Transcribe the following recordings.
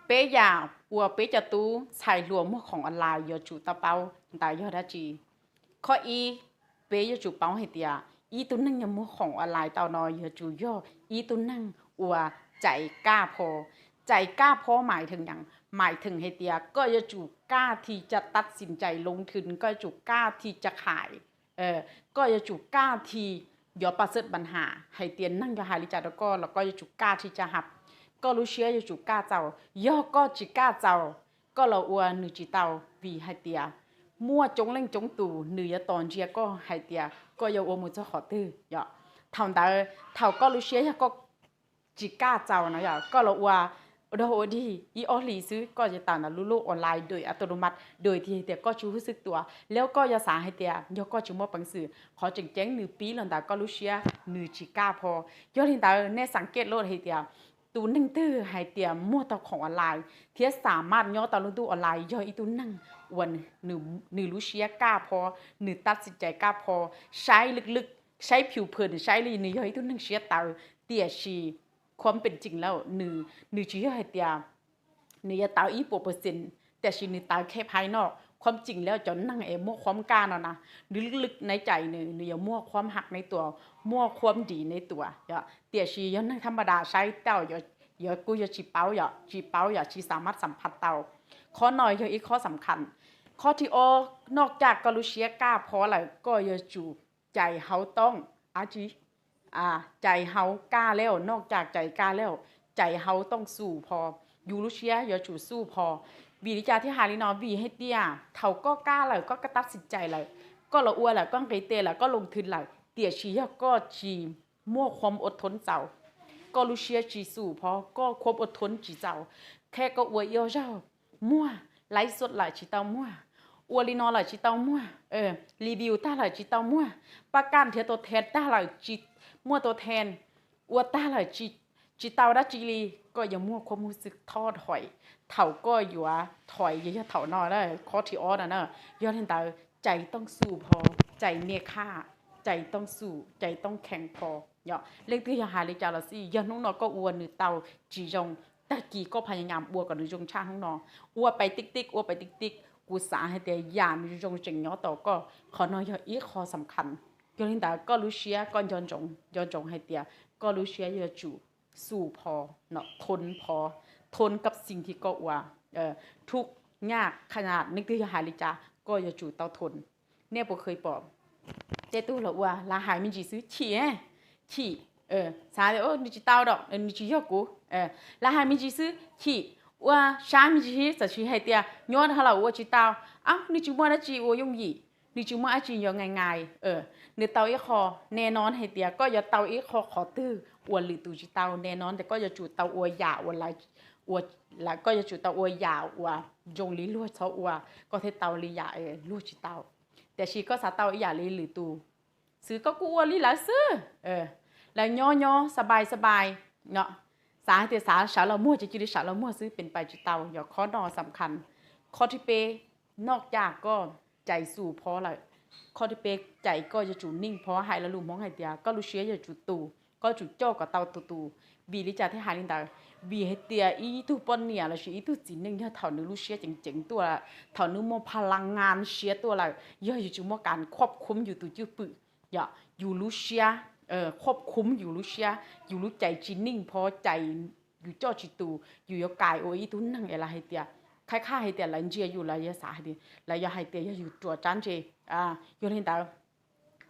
Peb yam uas peb cov tub ntxhais hluas muag khoom online yuav tsum tau paub ntawd yog dab tsi? Qhov ib, peb yuav tsum paub hais tias ib tug neeg yog muag khoom online tau no yuav tsum yog ib tug neeg uas cais kaj pho. Cais kaj pho mais theem, mais theem hais tias koj yuav tsum kaj thi ca tab sim cais loo thwm, koj yuav tsum kaj thi ca khais, koj yuav tsum kaj thi yuav pas xawm pas has hais tias neeg yog hais li cas rau koj los koj yuav tsum kaj thi ca hab. Koj lub siab yuav tsum kaj txaus. Yog koj tsis kaj txaus, koj los ua nws tsis tau, vim hais tias muaj coob leej coob tus nws yuav tos ntsia koj hais tias koj yuav ua mus txog qhov twg yom. Thaum ntawd thaum koj lub siab yog koj tsis kaj txaus no yog koj los ua, ua dog ua dig ib ob hlis xwb koj yuav tawm ntawm lub lub online dua a tu lu mas dua tias koj tsis hub xwb tua lawm koj yuav xav hais tias yog koj tsis muaj peev xwm. Qhov tseem ceeb nws pib los ntawm koj lub siab nws tsis kaj pho. Yog li ntawd nej xav kev loj hais tias tus neeg twg hais tias muag tau khoom online thiab xam maj nyob tau lub ntuj online yog ib tug neeg uas nws lub siab kaj pho, nws tab txim cais kaj pho, saib lwj lwj, saib phiu phwm, nws saib li nws yog ib tug neeg siab tawv. Tiam sis khuam pees tsees lawm, nws tsis yog hais tias nws yuav tawv ib puas percent, tiam sis nws tawv kheb phais no. Khuam tsees lawm cov neeg es muaj khuam kaj no na, nws lwj lwj naiv cais nws, nws yuav muaj khuam hab naiv tuas, muaj khuam nrim naiv tuas yom. Tiam sis yog neeg thaj ma das saib tau, yuav kuj yog tsis paub yom, tsis paub yom, tsis xam maj xam phaj tau. Qhov no yog ib qho xam khas. Qhov thib ob, noj caj koj lub siab kaj pho lawm koj yuav tsum cais hauv tooj, a tsi, cais hauv kaj lawm, noj caj cais kaj lawm, cais hauv tooj xum pho. Yus lub siab yuav tsum xum pho. Vim li cas thiaj hais li no? Vim hais tias thaum koj kaj lawm koj tab txim cais lawm, koj los ua lawm, koj nqis tes lawm, koj loo thwm lawm, tiam sis yog koj tsis muaj khuam ua thoob txaus, koj lub siab tsis xum pho, koj khuam ua thoob tsis txaus, qhia koj ua ib zaug, muag laib xuam lawm tsis tau muag, ua li no lawm tsis tau muag, review tag lawm tsis tau muag, pab kaj nrhiav tua then tag lawm tsis muaj tua then, ua tag lawm tsis tau dab tsi li, koj yuav muaj khuam hub xwm thoj dhais. Thaum koj yuav thov yog thaum no, qhov thib ob no na. Yog li ntawd cais tooj xum pho, cais niaj khaj, cais tooj xum, cais tooj khees pho. Yog leej twg yog hais li cas los xij, yog hnub no koj ua nws tau tsis zoo, tag kis koj phaj ya nyam ua kom nws zoo tshaj hnub no. Ua pais tij tij, ua pais tij tij, kuv xav hais tias yam nws zoo tseem nyob tos koj. Qhov no yog ib qho xam khas. Yog li ntawd koj lub siab koj nco ntsoov, nco ntsoov hais tias koj lub siab yuav tsum xum pho, thoob pho, thoob kab xis thiab koj ua, thub nyaj khaj nyaj, leej twg yog hais li cas koj yuav tsum tau thoob. Nej puas kheev pom tej tug los ua lawv hais me ntsis xwb chim, chim, xav nws tsis tau, nws tsis yog kuv, lawv hais me ntsis xwb chim, ua sab me ntsis xwb, txawm sis hais tias nyob dhau lawm ua tsis tau, nws tsis muaj dab tsi ua yooj yim, nws tsis muaj dab tsi yuav nqaim nqaim. Nws tau ib qho, nej no hais tias koj yuav tau ib qho qhov twg uas lwm tus tsis tau, nej no tias koj yuav tsum tau ua yam uas, koj yuav tsum tau ua yam uas zoo li luag txhob ua, koj thiaj tau li yam luag tsis tau. Tiam sis koj xav tau ib yam li lwm tus xwb koj kuj ua li lawv xwb, lawv nyob nyob xab npais xab npais, xav hais tias xav sawv los muag ces cia li sawv los muag xwb, pes pais tsis tau. Yog qhov no xam khas. Qhov thib peb, noj caj koj cais xum pho lawm, qhov thib peb cais koj yuav tsum neej pho. Hais lo lus Hmoob hais tias koj lub siab yuav tsum tus, koj tsum coj kom tau tus tus. Vim li cas thiaj hais li ntawd? Vim hais tias ib tug poj niam lossis ib tug txiv neej yog thaum nws lub siab ceev ceev tuaj lawm, thaum nws muaj pha la ngan siab tuaj lawm, yog yus tsis muaj kas khuab khum yus tus cwj pwm, yog yus lub siab, khuab khum yus lub siab, yus lub cais tsis neej pho, cais yus coj tsis tus, yus yuav kais ua ib tug neeg es lawv hais tias, khab khab hais tias lawv ntsia yus lawv yuav xav hais tias, lawv yuav hais tias yog yus ruam tsab ntse. Yog li ntawd,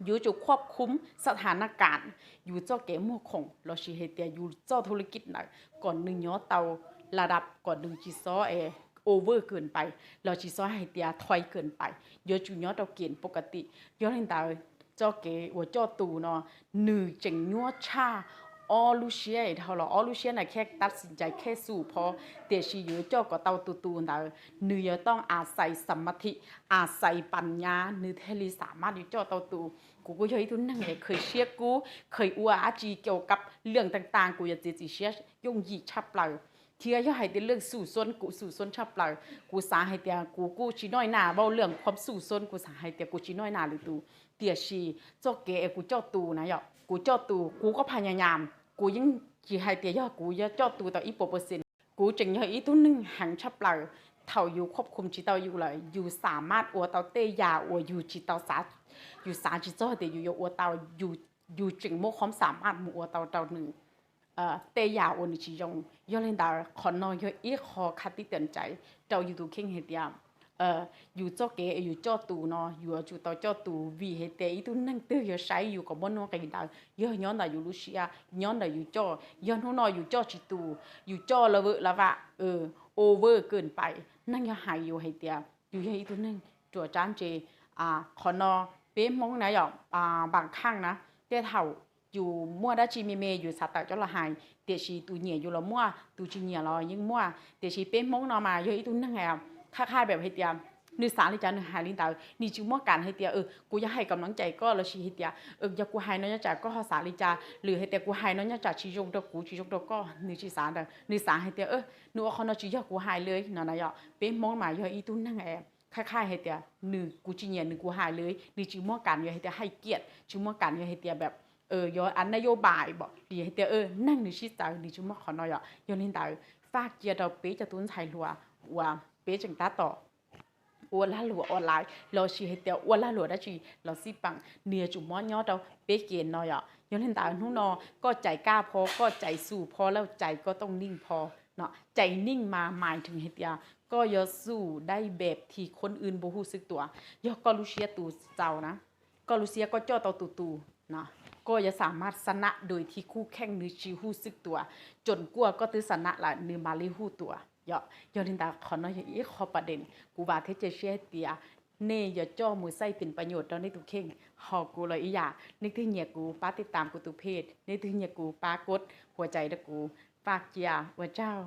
yus yuav tsum khuab khum xab tha naj kam, yus txoj kev muag khoom lossis hais tias yus txoj thu li kij ntawd kom nws nyob tau la dab, kom nws tsis xob over kawg pais, los tsis xob hais tias thoi kawg pais, yuav tsum nyob rau kev pov ka tim. Yog li ntawd, txoj kev uas coj tus no nws tseem nyuaj tshaj ob lub siab dhau los. Ob lub siab na khej tab sis ncaim khej xum pho, tiam sis yuav coj kom tau tus tus ntawd, nws yuav tooj a xais xa ma thim, a xais pas nyab nws thiaj li xa maj yuav coj tau tus. Kuv kuj yog ib tug neeg es khaws siab kub, khaws ua dab tsi kiau kab lwm tab tas kuv yuav txiav txim siab yooj yim tshaj plaws. Thiab yog hais tias lwm xum xuab kuv xum xuab tshaj plaws, kuv xav hais tias kuv kuj tsis noj nas vauj lwm khuab xum xuab, kuv xav hais tias kuv tsis noj nas lwm tus. Tiam sis txoj kev es kuv coj tus na yom, kuv coj tus kuv kuj pha nyas nyas, kuv yeej tsis hais tias yog kuv yuav coj tus tau ib puas percent, Kuv tseem yog ib tug neeg heev tshaj plaws. Thaum yus khuab khum tsis tau yus lawm, yus xam maj ua tau tej yam uas yus tsis tau, yus xav tsis txog tias yus yuav ua tau. Yus tseem muaj qhov xam maj mus ua tau rau nws tej yam uas nws tsis zoo. Yog li ntawd, qhov no yog ib qho khav tib tam ntaiv rau yus tus kheej hais tias yus txoj kev yus coj tus no yuav tsum tau coj tus vim hais tias ib tug neeg twg yuav saib yus kom muaj nuj nqis ntawd yog nyob ntawm yus lub siab, nyob ntawm yus coj. Yog hnub no yus coj tsis tus, yus coj la vwm la vam, over kawg pais, neeg yog hais yus hais tias yus yog ib tug neeg ruam tsab ntse. Qhov no peb Hmoob na yom, npam khaj na, tej thaum yus muaj dab tsi me me yus xav tawm coj los hais, tiam sis tus nyiam yus los muaj, tus tsis nyiam los yeej muaj. Tiam sis peb Hmoob no mas yog ib tug neeg qhab qhab pem hais tias nws xav li cas nws hais li ntawd, nws tsis muaj kam hais tias kuv yuav hais kom mloov cais koj lossis hais tias yog kuv hais no nyob tsam koj ho xav li cas, lwm hais tias kuv hais no nyob tsam tsis zoo rau kuv tsis zoo rau koj, nws tsis xav ntawd. Nws xav hais tias nws ua qhov no tsis yog kuv hais li no na yom. Peb Hmoob mas yog ib tug neeg qhab qhab hais tias nws, kuv tsis nyiam nws kuv hais li, nws tsis muaj kam yuav hais tias hais kiam, tsis muaj kam yuav hais tias yuav a nab yob pais pom li hais tias neeg nws sib txawv, nws tsis muaj qhov no yom. Yog li ntawd, faj cia rau peb cov tub ntxhais hluas uas peb tseem tab tom ua lag luam online lossis hais tias ua lag luam dab tsi los xij peem, nws yuav tsum muab nyob rau peb kev no yom. Yog li ntawd hnub no koj cais kaj pho, koj cais xus pho, laj cais koj tooj neej pho, cais neej mas mais rhees hais tias koj yuav xus dai npem thi khon wb npu huj xwb tuas. Yog koj lub siab tus txaus na, koj lub siab koj coj tau tus tus, koj yuav xam maj xa nam dua thi khuj kheej nws tsis huj xwb tuas, tsoom kuaj koj twb xa nam lawm nws mam li huj tuas yom. Yog li ntawd qhov no yog ib qho pas dees, kuv vam thiab cia siab hais tias nej yuav coj mus xaij pem pas nyuam rau nej tus kheej. Ho kuv los ib yam, nej twg nyiam kuv pab tiv tam kuv tus phej, nej twg nyiam kuv pab kod huas cais rau kuv. Faj cia, ua tsaug.